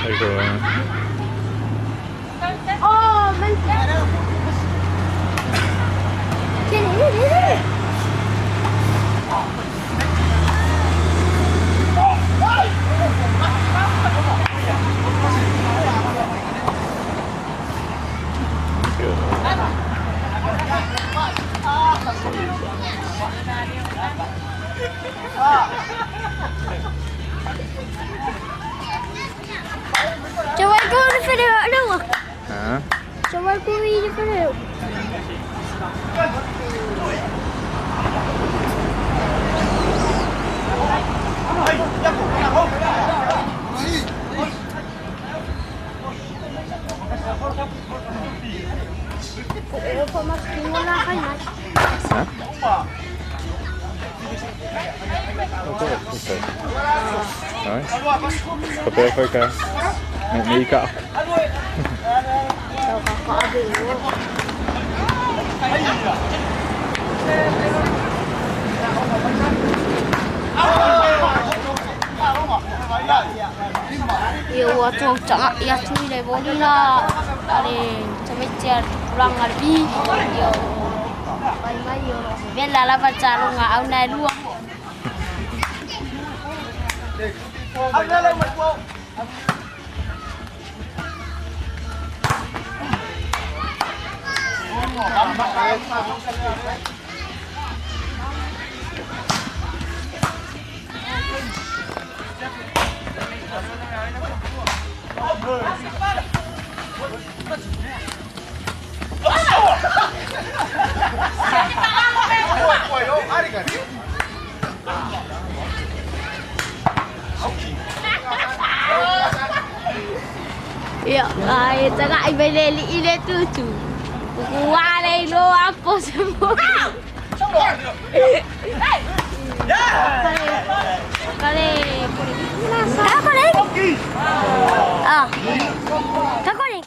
아이고. Coba aku refer dulu. Ha? Coba aku refer. Ha? Okay. Nice. Prepare ka. May ka. Ia ua tau cakap ia tu ile boli lah. Ale cemecel pulang albi. Yo. Mai mai yo. Bella la baca lunga au nai lua. Ya, ai cakap ai beli ile tuju. Kuah le lo apa semua. Kali kali. Ah. Kali.